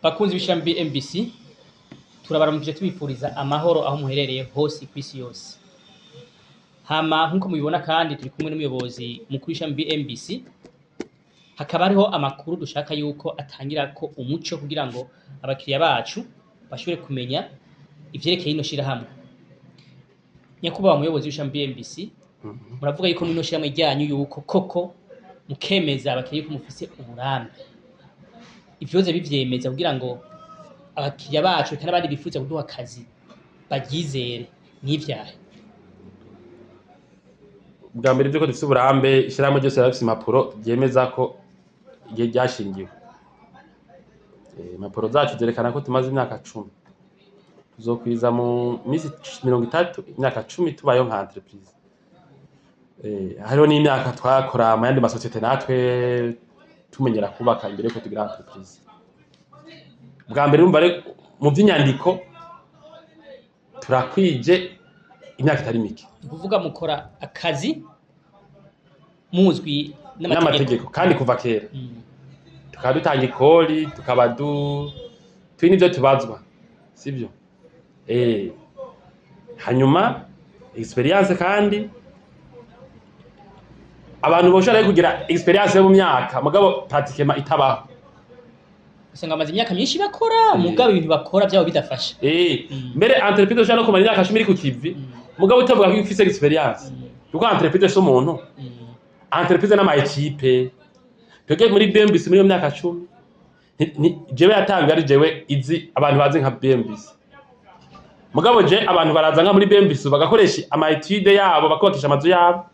Bakunzi b'ishami BMBC, turabaramukije, tubifuriza amahoro aho muherereye hose kw'isi yose. Hama nkuko mubibona kandi turi kumwe n'umuyobozi mukuru w'ishami BMBC, hakaba hariho amakuru dushaka yuko atangira ko umuco kugira ngo abakiriya bacu bashobore kumenya ivyerekeye ino shirahamwe. Nyakubahwa muyobozi w'ishami BMBC, muravuga yuko mwino shirahamwe ryanyu yuko koko mukemeza abakiriya yuko mufise uburambe. Ivyoze bivyemeza kugira ngo abakiriya bacu eka n'abandi bifuza kuduha akazi baryizere n'ivyahe? Bwa mbere, vyuko dufise uburambe, ishirahamwe ryose rirafise impapuro ryemeza ko igihe ryashingiwe. Impapuro zacu zerekana ko tumaze imyaka 10, tuzokwiza mu misi 30 imyaka 10 tubayeho nka entreprise. Hariho n'imyaka twakora mu yandi masosiyete natwe tumenyera kubaka imbere yuko tugira entreprise. Bwa mbere urumva rero mu vy'inyandiko turakwije imyaka itari mike. Ni ukuvuga mukora akazi muzwi n'amategeko. N'amategeko kandi kuva kera. Tukaba dutanga ikori, tukaba turi n'ivyo tubazwa, sivyo? Hanyuma expérience, kandi abantu boshobora kugira expérience yo mu myaka mugabo pratiquement itabaho. Usanga bamaze imyaka myinshi bakora, mugabo ibintu bakora vyabo bidafasha. Mbere entreprise ushobora no kumara imyaka 10 iri ku kivi, mugabo utavuga ko ifise expérience, kuko entreprise si umuntu. Entreprise n'ama équipe. Twebwe muri BMBC muri iyo myaka 10, jewe yatanzwe ari jewe izi abantu bazi nka BMBC, mugabo je abantu baraza nka muri BMBC bagakoresha ama étude yabo, bakubakisha amazu yabo,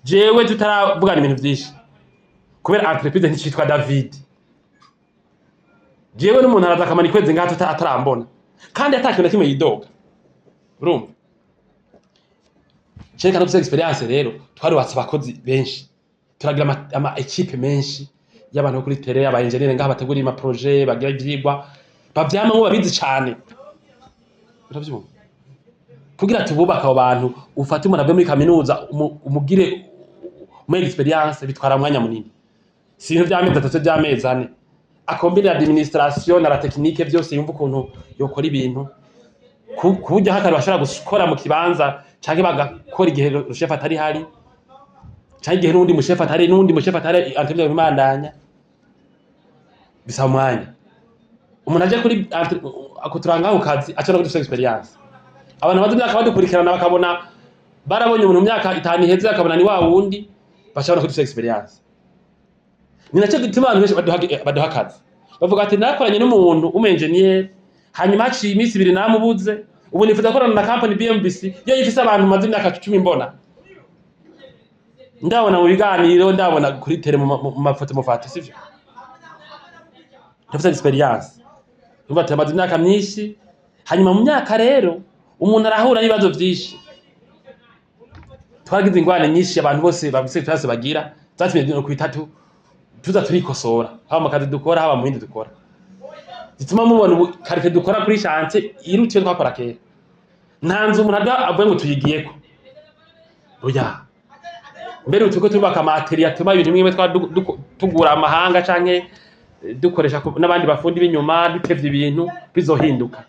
jewe tutaravugana ibintu vyinshi, kubera entreprise nticitwa David. Jewe n'umuntu araza akamara ikwezi ngaha atarambona kandi ata kintu na kimwe yidoga. Urumva, cerekana dufise expérience. Rero twarubatse abakozi benshi, turagira ama équipe menshi y'abantu bo kuri terrain, aba engineer ngaha bategura ama projet, bagira ivyigwa, bavyamamwo, babizi cane. Uravyumva, kugira tububake abo bantu, ufate umuntu ave muri kaminuza umugire muri expérience, bitwara umwanya munini, si ibintu vy'amezi 3, vy'amezi 4. Akombine administration na la technique vyose, yumva ukuntu yokora ibintu ku buryo nk'akantu bashobora gukora mu kibanza canke bagakora igihe chef atari hari, canke igihe n'uwundi mushefu atari, n'uwundi mushefu atari, entreprise bimandanya. Bisaba umwanya. Umuntu aje kuri akuturanga ku kazi aca no dufise expérience. Abantu bazi imyaka badukurikirana bakabona barabonye umuntu mu myaka 5 iheze, bakabona ni wa wundi, baca babona ko dufise expérience. Ni nacyo gituma abantu benshi baduha akazi, bavuga ati: "Narakoranye n'umuntu w'umu engineer, hanyuma haciye iminsi 2 namubuze. Ubu nifuza gukorana na company BMBC yo ifise abantu maze imyaka 10 mbona, ndabona mu biganiro, ndabona kuri terrain, mu mafoto mufata, sivyo? Ndafise expérience." Urumva turamaze imyaka myinshi. Hanyuma mu myaka rero umuntu arahura n'ibibazo vyinshi. Twaragize ingorane nyinshi, abantu bose bafise expérience bagira, zatumye no kwitatu tuza turikosora, haba mu kazi dukora, haba mu bindi dukora, zituma mubona ubu qualité dukora kuri chantier iruta iyo twakora kera. Nta nzu umuntu aduha avuye ngo tuyigiyeko, oya. Mbere ubu turiko turubaka ama atelier atuma ibintu bimwe twa tugura amahanga canke dukoresha n'abandi bafundi b'inyuma, dutevye ibintu bizohinduka,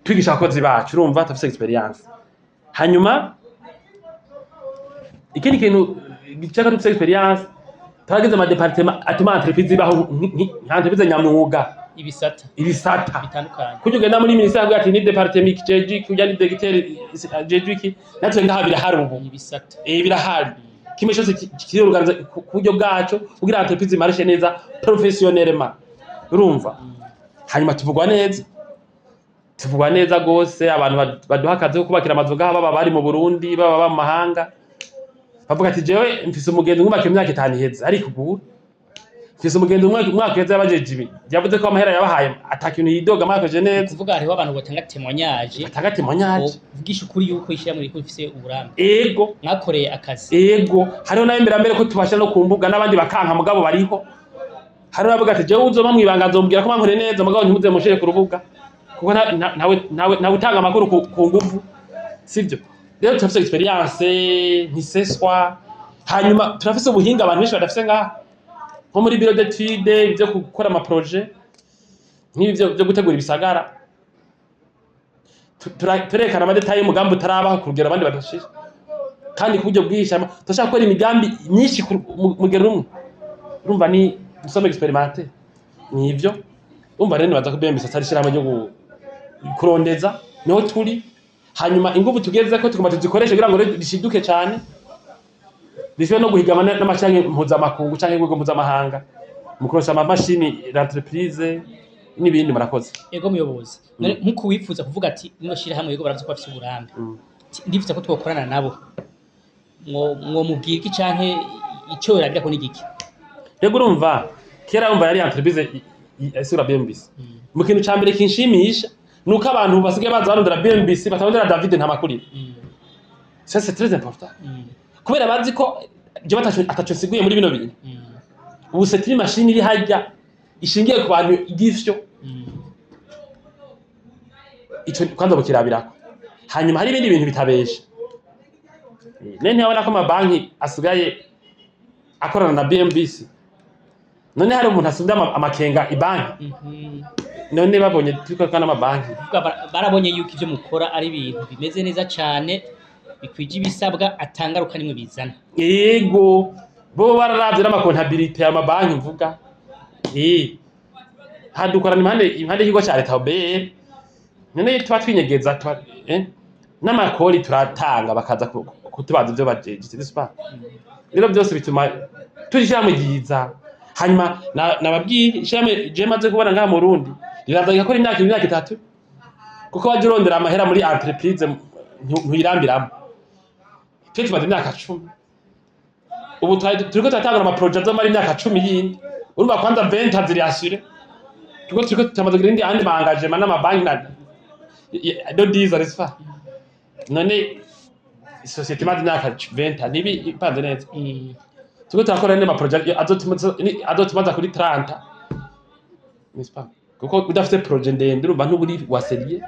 twigisha abakozi bacu. Urumva turafise expérience. Hanyuma ikindi kintu gicaka dufise expérience, turagize ama département atuma entreprise ibaho nka entreprise nyamwuga. Ibisata. Ibisata. Bitandukanye. Kurya ugenda muri ministère avuga ati: "Ni département iki jeje iki, urya ni directeur jeje iki", natwe ngaha birahari ubu. Ibisata. Birahari, kimwe cyose kiriorganiza ku buryo bwaco kugira entreprise imarishe neza professionnellement. Urumva, hanyuma tuvugwa neza, tuvugwa neza gose. Abantu baduha akazi ko kubakira amazu ngaha, baba bari mu Burundi, baba baba mu mahanga, bavuga ati: "Jewe mfise umugenzi mwubaka imyaka 5 iheze, ariko ubu mfise umugenzi umwaka uheze yabajeje ibi, yavuze ko amahera yabahaye ata kintu yidoga, mwakoje neza." Kuvuga hariho abantu batanga témoignage. Batanga témoignage. Uvugisha ukuri yuko ishyirahamwe riko rifise uburambe. Ego. Mwakoreye akazi. Ego, hariho n'abemera mbere ko tubasha no ku mbuga, n'abandi bakanka, mugabo bariho. Hariho abavuga ati: "Jewe uzoba mwibanga nzombwira ko mwankoreye neza, mugabo ntimuze mushire ku rubuga", kuko ntawe utanga amakuru ku nguvu, sivyo? Rero turafise expérience ntiseswa. Hanyuma turafise ubuhinga abantu benshi badafise ngaha, nko muri bureau d'étude, ivyo gukora ama projet. Nk'ibi byo gutegura ibisagara, turerekana ama détails y'umugambi utarabaho ku rugero abandi badashira, kandi ku buryo bwinshi. Hama turashaka gukora imigambi myinshi mu rugero rumwe. Urumva ni nous sommes expérimentés, ni ivyo. Urumva rero nibaza ko BMBC atari ishirahamwe ryo kurondeza, niho turi. Hanyuma ingufu tugezeko tugomba tuzikoreshe kugira ngo rero rishiduke cane, rishobore no guhigama n'amashirahamwe mpuzamakungu canke urwego mpuzamahanga mu kuronsa amamashini l'entreprise n'ibindi. Murakoze. Ego muyobozi, none nkuko wifuza kuvuga ati rino shirahamwe, yego, baravuze ko bafise uburambe, ati, ndifuza ko twokorana nabo, mwo mubwira iki canke ico yorabirako ni giki? Rego, urumva kera wumva yari entreprise isura BMBC. Mu kintu ca mbere kinshimisha nuko abantu basigaye baza barondera BMBC, batarondera David Ntamakurire. Ça, c'est très important, kubera bazi ko je ataco nsiguye muri bino bintu. Ubu c'est une machine iri harya ishingiye ku bantu igifyo. Ico kwanza bukirabirako. Hanyuma hari ibindi bintu bitabesha. None ntiyabona ko amabanki asigaye akorana na BMBC? None hari umuntu asumbya amakenga ibanki? None babonye turiko n'amabanki. Kuvuga barabonye yuko ivyo mukora ari ibintu bimeze neza cane, bikwije ibisabwa, atangaruka nimwe bizana. Yego, bo bararavye n'ama comptabilité y'amabanki mvuga. Hadukorana impande y'ikigo ca leta OBR. None tuba twinyegeza, tuba n'amakori turatanga, bakaza kutubaza ivyo bajeje, n'est-ce pas? Rero byose bituma turi ishirahamwe ryiza. Hanyuma nababwiye ishirahamwe je maze kubona ngaha mu Burundi riraza rigakora imyaka 2, imyaka 3, kuko waje urondera amahera muri entreprise ntuyirambiramo. Twe tumaze imyaka 10 ubu, turiko turatangura ama projets azomara imyaka 10 yindi. Urumva kwanza 20 ziri assurées, turiko tumaze kugira indi andi ma engagements n'amabanki na de 10 ans, n'est-ce pas? None isosiyete imaze imyaka 20 ntibi ipanze neza? Turiko turakora andi ma projets azotumaza kuri 30, n'est-ce pas? Kuko udafite projet ndende, urumva ntuburi wa sérieux.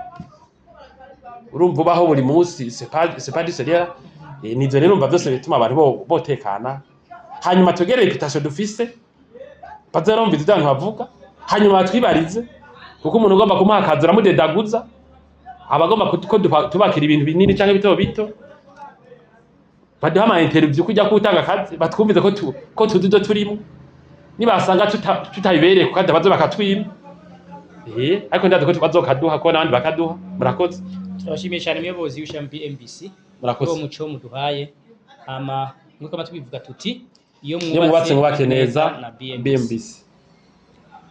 Urumva ubaho buri munsi, c'est pas du sérieux. Nivyo rero, urumva byose bituma abantu botekana. Hanyuma twegere réputation dufise, bazarumva ivyo abantu bavuga, hanyuma batwibarize, kuko umuntu ugomba kumuha akazi uramudedaguza, aba agomba ko tubakira ibintu binini canke bito bito. Baduha ama interview kujya kutanga akazi, batwumvize ko tuzi ivyo turimo. Nibasanga tutabibereye ku kazi, baze bakatwima. Ariko ndazi ko bazokaduha, ko n'abandi bakaduha. Murakoze. Turabashimiye cyane, umuyobozi w'ishami BMBC, Murakoze. uwo muco muduhaye. Hama nkuko tubivuga tuti iyo Iyo mwubatse, mwubake neza na BMBC. BMBC.